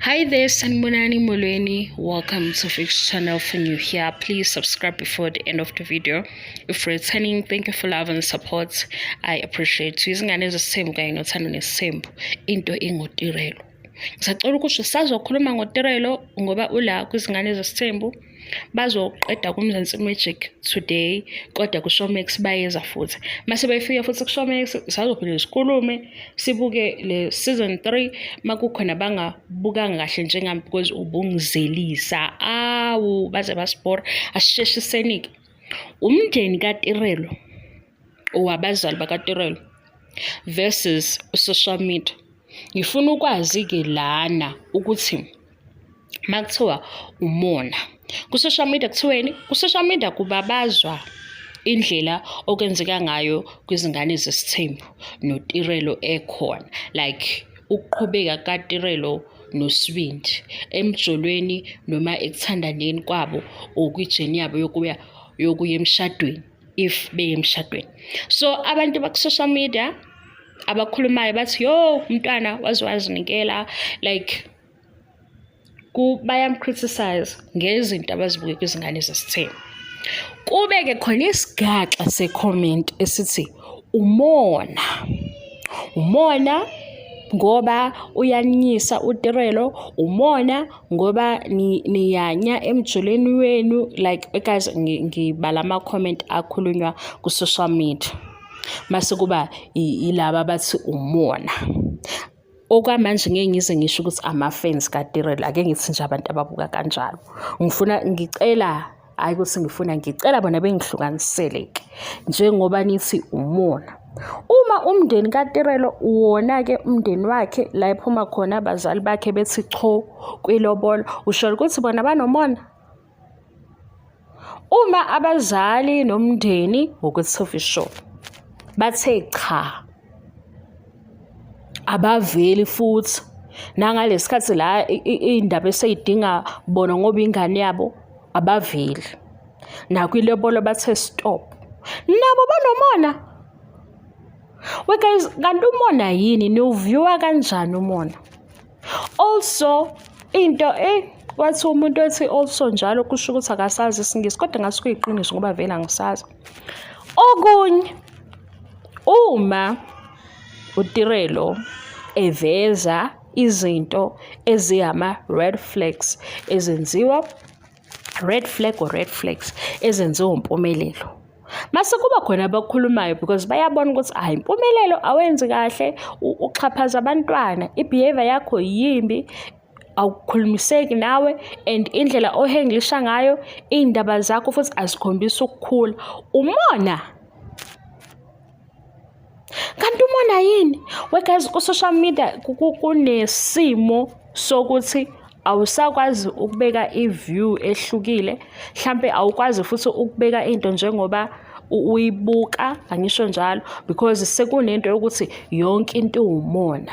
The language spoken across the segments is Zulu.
Hi there, Sanibonani Molweni. Welcome to Fix Channel. For new here, please subscribe before the end of the video. If returning, thank you for love and support. I appreciate you. Izingane zesithembu kanye nothando nesithembu. Into ingoTirelo. Ngisacela ukusho sazokhuluma ngoTirelo ngoba ula kwizingane zesithembu. Bazoqeda kuMzansi Magic today, kodwa kuShowmax bayeza futhi. Mase befika futhi kuShowmax sazophinde sikhulume, sibuke le season 3 makukhona bangabukanga kahle njengami because ubungizelisa. Awu, baze basibhora. Asisheshiseni-ke. Umndeni kaTirelo, owabazali bakaTirelo versus social media. Ngifuna ukwazi-ke lana ukuthi makuthiwa umona ku-social media kuthiweni? Ku-social media kubabazwa indlela okwenzeka ngayo kwizingane zesithembu noTirelo ekhona, like ukuqhubeka kaTirelo noSibindi emjolweni noma ekuthandaneni kwabo or kwi-journey yabo yokuya emshadweni, if beye emshadweni. So abantu baku-social media abakhulumayo bathi, "Yo, umntwana waze wazinikela," like bayam-criticize ngezinto abazibuke kwizingane zesithembu. Kube-ke khona isigaxa se-comment esithi umona, umona ngoba uyanyisa uTirelo, umona ngoba niyanya emjolweni wenu. Like guys, ngibala ama-comment akhulunywa ku-social media, mase kuba yilaba abathi umona. Okwamanje ngeke ngize ngisho ukuthi ama-fans kaTirelo, ake ngithi nje abantu ababuka kanjalo. Ngifuna, ngicela, hhayi ukuthi ngifuna, ngicela bona bengihlukanisele-ke njengoba nithi umona. Uma umndeni kaTirelo wona-ke, umndeni wakhe la ephuma khona, abazali bakhe bethi cho kwilobolo, usho ukuthi bona banomona? Uma abazali nomndeni ngokwe-TV show bathe cha, abaveli futhi nangalesi khathi la iy'ndaba esey'dinga bona ngoba ingane yabo, abaveli. Nakwilobolo bathe stop. Nabo banomona? We guys, kanti umona yini? Niwuviewa kanjani umona? Also, into kwathi umuntu ethi also njalo kusho ukuthi akasazi isiNgisi, kodwa ngase kuyiqiniso ngoba vele angisazi. Okunye, uma uTirelo eveza izinto eziyama-red flags ezenziwa, red flag or red flags ezenziwa uMpumelelo, mase kuba khona abakhulumayo because bayabona ukuthi hhayi, Mpumelelo, awenzi kahle, uxhaphaza abantwana, i-behaviour yakho yimbi, awukhulumiseki nawe and indlela o-handle-isha ngayo iy'ndaba zakho futhi azikhombisi ukukhula. Umona? Kanti umona yini? We guys, ku-social media kunesimo sokuthi awusakwazi ukubeka i-view ehlukile, hlampe awukwazi futhi ukubeka into njengoba uyibuka, angisho njalo, because sekunento yokuthi yonke into iwumona.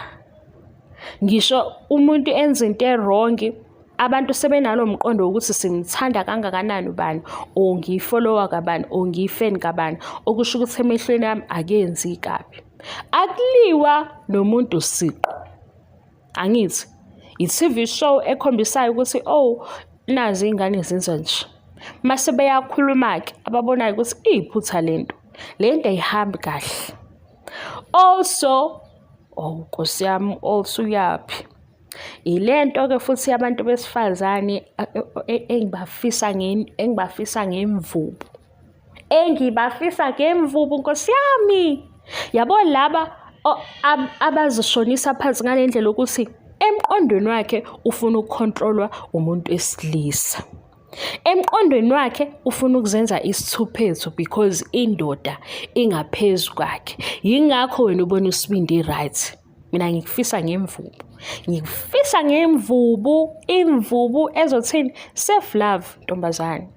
Ngisho umuntu enza into e-wrong, abantu sebenalo mqondo wokuthi simthanda kangakanani ubani, or ngiyi-follower kabani, or ngiyi-fan kabani, okusho ukuthi emehlweni ami akenzi kabi. Akuliwa nomuntu siqu, angithi? I-TV show ekhombisayo ukuthi, oh, nazi iy'ngane zenza nje. Mase beyakhuluma-ke ababonayo ukuthi iyiphutha lento, le nto ayihambi kahle. Also, oh Nkosi yami, also uyaphi? Ilento-ke futhi yabantu besifazane engibafisa ngemvubu. Engibafisa ngemvubu, Nkosi yami. Yabo laba abazishonisa phansi ngale ndlela yokuthi emqondweni wakhe ufuna uku-control-wa umuntu wesilisa. Emqondweni wakhe ufuna ukuzenza isithuphethu because indoda ingaphezu kwakhe. Yingakho wena ubona uSibindi right. Mina ngikufisa ngemvubu. Ngikufisa ngemvubu, imvubu ezothini? Self love, ntombazane.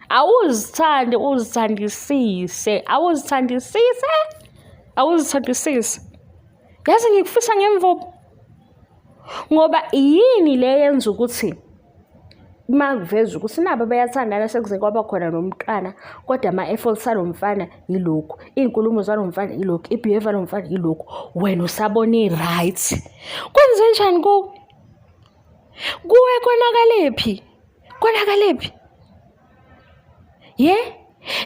Awuzithande, uzithandisise, awuzithandisise, awuzithandisise. Yazi ngikufisa ngemvubu. Ngoba yini le yenza ukuthi uma kuveza ukuthi nabo bayathandana, sekuze kwaba khona nomntwana, kodwa ama-efforts alo mfana yilokhu, iy'nkulumo zalo mfana yilokhu, i-behaviour yalo mfana yilokhu, wena usabona i-right? Kwenze njani kuwe? Kuwe konakalephi? Konakalephi? Ye?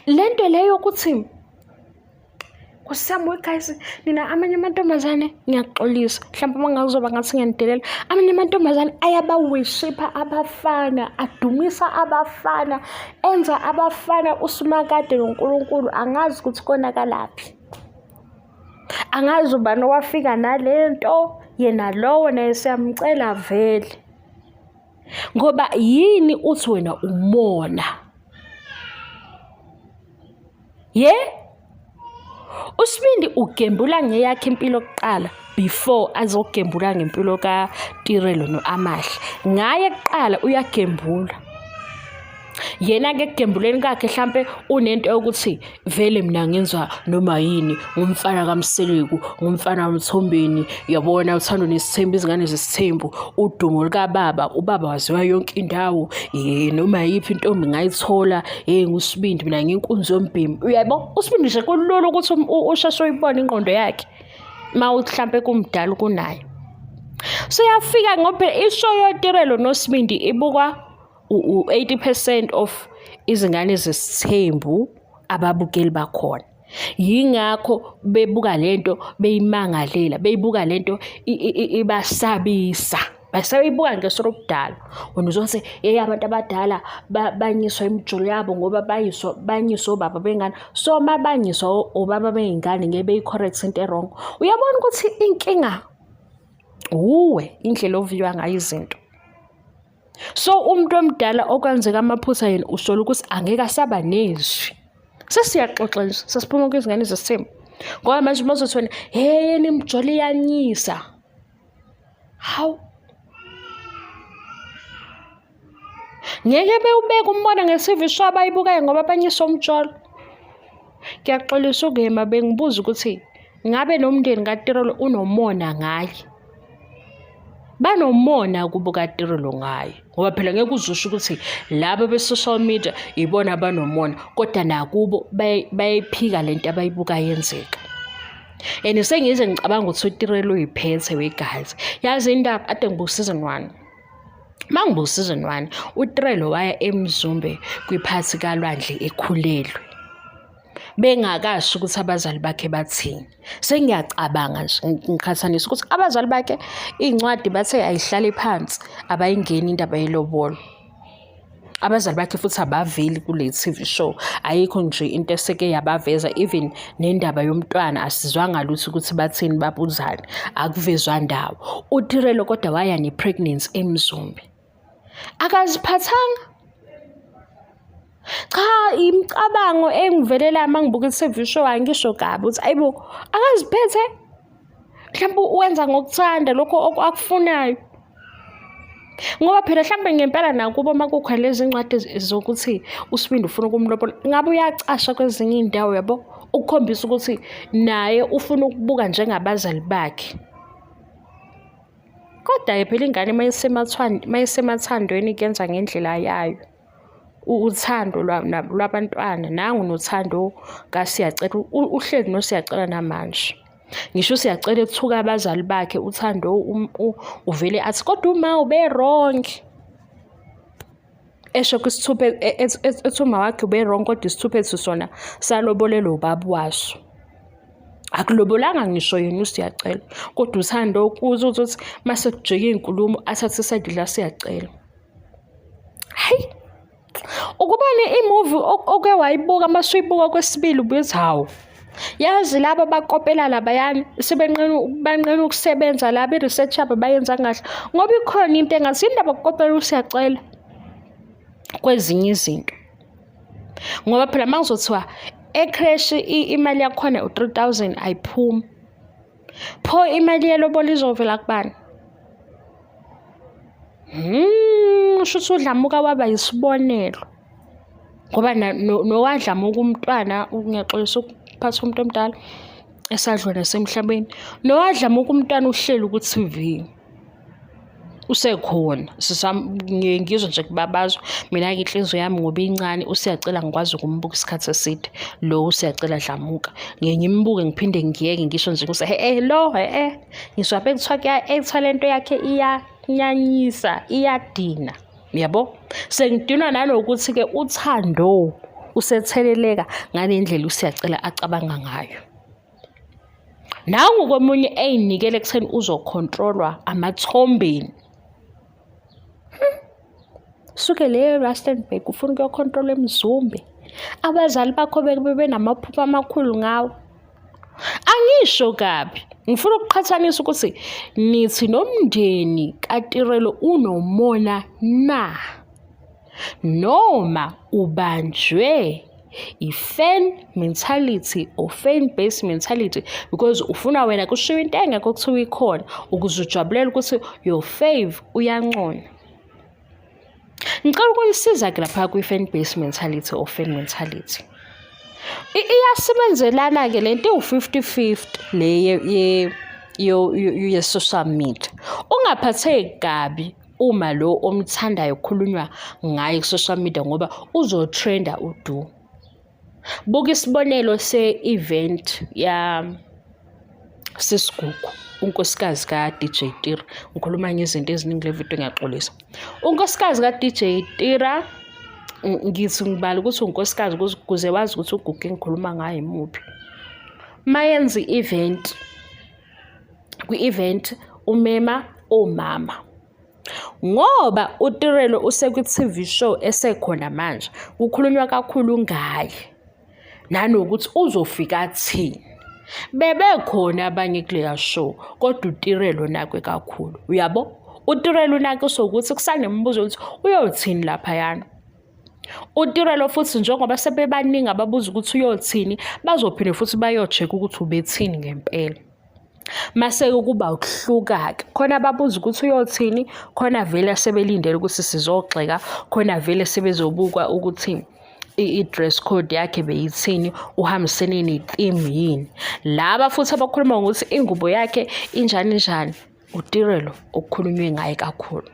Lento leyo ukuthi Nkosi yami we guys, nina amanye amantombazane ngiyaxolisa mhlawumbe uma ngakuzoba ngathi ngiyanidelela. Amanye amantombazane ayabaworshipha abafana, adumisa abafana, enza abafana uSimakade noNkulunkulu. Angazi ukuthi konakalaphi. Angazi ubani owafika nale nto, yena lowo naye siyamcela vele. Ngoba yini uthi wena umona? Ye? USibindi ugembula ngeyakhe impilo kuqala before azogembula ngempilo kaTirelo no-Amahle. Ngaye kuqala uyagembula. Yena-ke ekugembuleni kwakhe hlampe unento yokuthi vele mina ngenza noma yini ngumfana kaMseleku, ngumfana kaMthombeni, yabona uthando nesithembu, izingane zesithembu, udumo lukababa, ubaba waziwa yonke indawo, noma yiphi intombi ngayithola, hey nguSibindi mina nginkunzi yombhemi. Uyabo? USibindi nje kulula ukuthi usheshe uyibone ingqondo yakhe uma mhlampe kumdala kunaye. Seyafika ngoba ishow yoTirelo noSibindi ibukwa u-80 percent of izingane zesithembu ababukeli bakhona. Yingakho bebuka lento beyimangalela, beyibuka lento ibasabisa. Basayibuka ngeso lobudala. Wena uzothi yeyi abantu abadala banyiswa imijolo yabo ngoba bayiswa banyiswa obaba bengane. So uma banyiswa obaba bey'ngane ngeke beyi-correct into e-wrong. Uyabona ukuthi inkinga wuwe indlela oviywa ngayo izinto. So umuntu omdala okwenzeka amaphutha yena usola ukuthi angeke asaba nezwi. Sesiyaxoxa nje, sesiphuma kwizingane zesithembu. Ngoba manje uma uzothi wena, hey yena imijolo iyanyisa. Hawu. Ngeke bewubeke umbono nge-TV show abayibukayo ngoba banyisa umjolo. Ngiyaxolisa ukuyema bengibuza ukuthi ngabe nomndeni kaTirelo unomona ngaye. Banomona kubo kaTirelo ngaye ngoba phela ngeke uzusho ukuthi laba be-social media ibona abanomona kodwa nakubo bayayiphika lento abayibuka yenzeka. And sengize ngicabanga ukuthi uTirelo uyiphethe we guys. Yazi indaba ade ngibuka season 1. Mangibuka season 1 uTirelo waya eMzumbe kwiphathi kaLwandle ekhulelwe. Bengakasho ukuthi abazali bakhe bathini. Sengiyacabanga nje ngiqhathanisa ukuthi abazali bakhe iy'ncwadi bathe ayihlale phansi abayingeni indaba yelobolo. Abazali bakhe futhi abaveli kule TV show. Ayikho nje into eseke yabaveza even nendaba yomntwana asizwanga lutho ukuthi bathini babuzani akuvezwa ndawo. UTirelo kodwa waya ne-pregnancy eMzumbe. Akaziphathanga. Cha, imicabango engivelela uma ngibuka i-TV show angisho kabi ukuthi ayibo akaziphethe mhlawumbe wenza ngokuthanda lokho akufunayo. Ngoba phela mhlawumbe ngempela nakubo uma kukhona lezi ncwadi zokuthi uSibindi ufuna ukumlobola, ngabe uyacasha kwezinye iy'ndawo yabo, ukukhombisa ukuthi naye ufuna ukubuka njengabazali bakhe. Kodwa-ke phela ingane uma isemathandweni kuyenza ngendlela yayo. Uthando lwabantwana nangu noThando kaSiyacela uhleli noSiyacela namanje. Ngisho uSiyacela ethuka abazali bakhe uThando uvele athi kodwa uma ube-wrong. Esho kwisithupha ethi uma wakhe ube-wrong kodwa isithuphethu sona salobolelwa ubaba waso. Akulobolanga ngisho yena uSiyacela kodwa uThando kuze uthi mase kujika iy'nkulumo athathe isayidi laSiyacela. Hayi, ukubona imuvi oke wayibuka uma usuyibuka okwesibili ubuye uthi hawu, yazi laba bakopela labayana sebenqena banqena ukusebenza laba i-research yabo bayenza kahle ngoba ikhona into engathi indaba yokukopela uSiyacela kwezinye izinto. Ngoba phela uma kuzothiwa e-creche imali yakhona u-three thousand ayiphumi, pho imali yelobolo izovela kubani? Shuthi uDlamuka waba yisibonelo ngoba nowaDlamuka umntwana, ngiyaxolisa ukuphatha umuntu omdala esadlula nasemhlabeni. NowaDlamuka umntwana uhleli ku-T_V, usekhona ngiye ngizwe nje kubabazwa. Mina-ke inhliziyo yami ngoba incane uSiyacela ngikwazi ukumbuka isikhathi eside, lo uSiyacela Dlamuka. Ngiye ngimbuke ngiphinde ngiyeke ngisho nje ukuthi hhe lo hhe, ngisho bekuthiwa kuya-act-wa le nto yakhe iya. Iyanyanyisa, iyadina. Yabo? Sengidinwa nanokuthi-ke uThando usetheleleka ngale ndlela uSiyacela acabanga ngayo. Nangu komunye ey'nikele ekutheni uzokhontrolwa amathombeni. Suke le Rustenburg ufuna ukuyokhontrola eMzumbe. Abazali bakho bebenamaphupho amakhulu ngawe. Angisho kabi, ngifuna ukuqhathanisa ukuthi nithi nomndeni kaTirelo unomona na noma ubanjwe i-fan mentality or fan based mentality because ufuna wena kushiwo into engekho kuthiwa ikhona ukuze ujabulele ukuthi your fave uyanconywa. Ngicela ukunisiza-ke lapha kwi-fan base mentality or fan mentality. Iyasebenzelana-ke le nto iwu-50-50 le ye-social media. Ungaphatheki kabi uma lo omthandayo kukhulunywa ngaye ku-social media ngoba uzotrenda udu. Buka isibonelo se-event ya Sisigugu, unkosikazi ka-DJ Tira. Ngikhuluma ngezinto eziningi kule video, ngiyaxolisa. Unkosikazi ka-DJ Tira, ngithi ngibala ukuthi unkosikazi ukuze wazi ukuthi uGugu engikhuluma ngaye imuphi. Mayenza i-event, kwi-event umema omama. Ngoba uTirelo usekwi-TV show esekhona manje, kukhulunywa kakhulu ngaye nanokuthi uzofika athini. Bebekhona abanye kuleya show kodwa uTirelo unakwe kakhulu, uyabo? UTirelo unakiswa ukuthi kusanemibuzo ukuthi uyothini laphayana. UTirelo futhi njengoba sebebaningi ababuza ukuthi uyothini, bazophinde futhi bayo-check-a ukuthi ubethini ngempela. Mase-ke kuba ukuhluka-ke, khona ababuza ukuthi uyothini, khona vele asebelindele ukuthi sizogxeka, khona vele sebezobuka ukuthi i-dress code yakhe beyithini, uhambisene ne-theme yini. Laba futhi abakhuluma ngokuthi ingubo yakhe injani njani, uTirelo okukhulunywe ngaye kakhulu.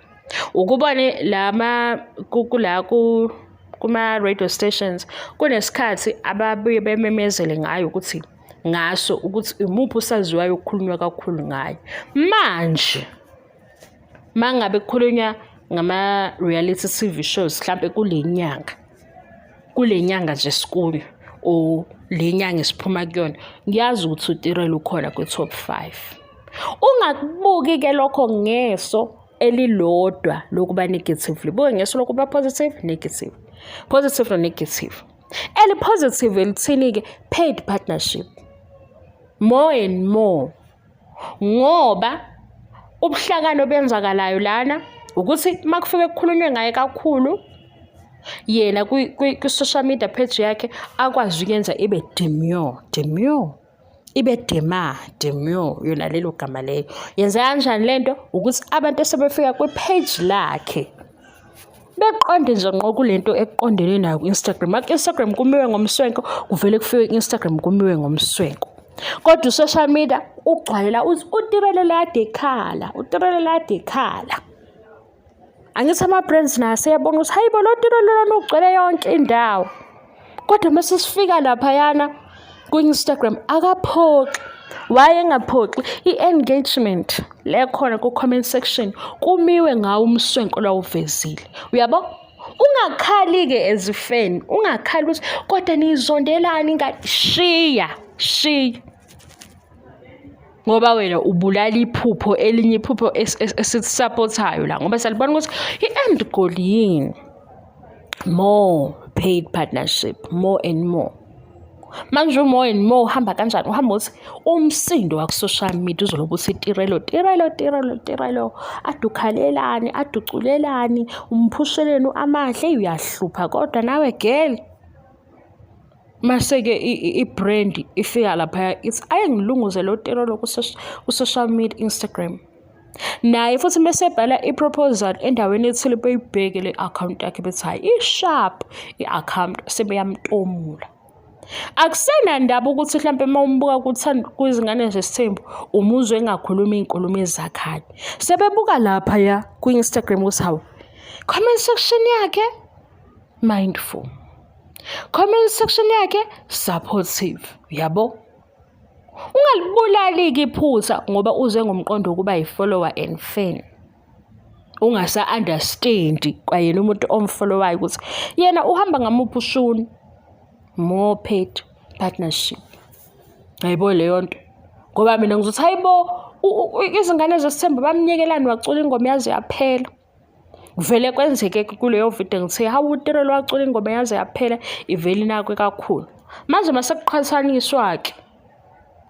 Ukubone lama kula kuma-radio stations kunesikhathi ababuye bememezele ngayo ukuthi ngaso ukuthi imuphi usaziwayo okukhulunywa kakhulu ngaye. Manje mangabe kukhulunywa ngama-reality TV shows mhlampe kule nyanga, kule nyanga nje esikuyo or le nyanga esiphuma kuyona, ngiyazi ukuthi uTirelo ukhona kwi-top 5. Ungakubuki-ke lokho ngeso elilodwa lokuba negative, libuke ngeso lokuba positive, negative, positive no negative. Eli-positive elithini-ke? Paid partnership, more and more, ngoba ubuhlakani obenzakalayo lana ukuthi uma kufike kukhulunywe ngaye kakhulu yena kwi-social media page yakhe akwazi ukuyenza ibe demure, demure, ibe dema, demure, yona lelo gama leyo. Yenza kanjani lento? Ukuthi abantu esebefika kwi-page lakhe beqonde nje ngqo kulento ekuqondene nayo ku-Instagram. Ku-Instagram kumiwe ngomswenko, kuvele kufike ku-Instagram kumiwe ngomswenko. Kodwa u-social media ugcwale la uthi uTirelo lade ekhala, uTirelo lade ekhala. Angithi ama-brands nayo aseyabona ukuthi hayi bo lo Tirelo lona ugcwele yonke indawo. Kodwa uma sesifika laphayana ku-Instagram akaphoxi. Why engaphoxi? I-engagement le khona ku-comment section kumiwe ngawo umswenko lwawuvezile. Uyabo? Ungakhali-ke as a fan, ungakhali ukuthi kodwa niyizondelani ingane. Shiya, shiya. Ngoba wena ubulala iphupho elinye iphupho esilisapothayo la ngoba siyalibona ukuthi i-end goal yini. More paid partnership, more and more. Manje u-more and more uhamba kanjani? Uhamba uthi umsindo waku-social media uzoloku uthi Tirelo, Tirelo, Tirelo, Tirelo. Ade ukhalelani, ade uculelani, umphusheleni u-Amahle, uyahlupha kodwa nawe girl. Mase-ke i-brand ifika laphaya ithi ake ngilunguze lo Tirelo ku-social media, Instagram. Naye futhi mese ebhala i-proposal endaweni ethile beyibheke le account yakhe bethi hhayi i-sharp i-account, sebeyamtomula. Akusenandaba ukuthi hlampe uma umbuka kwizingane zesithembu umuzwe engakhulumi iy'nkulumo ezakhayo. Sebebuka laphaya kwi-Instagram ukuthi hawu, comment section yakhe mindful, comment section yakhe supportive, yabo? Ungalibulali-ke iphutha ngoba uze ngomqondo wokuba yi-follower and fan. Ungasa-understand kwayena umuntu omfollowayo ukuthi yena uhamba ngamuphi ushuni. More paid partnership. Hayibo leyo nto. Ngoba mina ngizothi hayibo izingane zesithembu bamnyekelani wacula ingoma yaze yaphela. Kuvele kwenzeke kuleyo video ngithe hawu uTirelo wacula ingoma yaze yaphela ivele inakwe kakhulu. Manje mase kuqhathaniswa-ke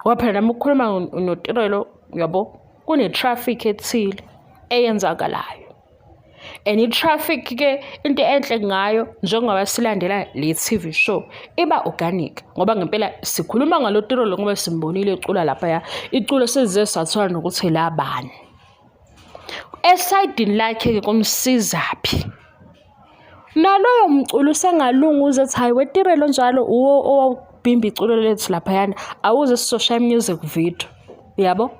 ngoba phela nami ukukhuluma noTirelo yabo kune-traffic ethile eyenzakalayo. And i-traffic-ke into enhle ngayo njengoba silandela le TV show iba organic ngoba ngempela sikhuluma ngalo Tirelo ngoba simbonile ecula laphaya iculo sesize sathola nokuthi labani. Esayidini lakhe-ke kumsizaphi? Naloyo mculo usengalunga uze ethi hhayi weTirelo njalo uwo owawubhimba iculo lethu laphayana awuze sizoshaya i-music video yabo.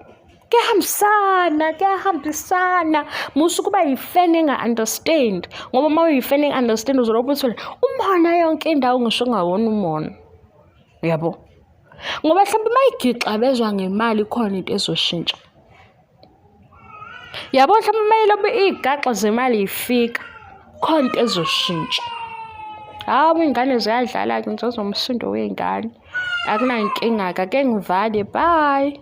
Kuyahambisana, kuyahambisana. Musa ukuba yifeni enga-understand ngoba uma uyifeni enga-understand uzolokhu uthole umona yonke indawo ngisho ungawona umona yabo. Ngoba mhlawumbe uma igixabezwa ngemali khona into ezoshintsha. Yabo mhlawumbe uma ilobe iy'gaxa zemali y'fika khona into ezoshintsha. Hawu iy'ngane ziyadlala-ke ngizozwa umsindo wey'ngane. Akunankinga-ke ake ngivale, bye.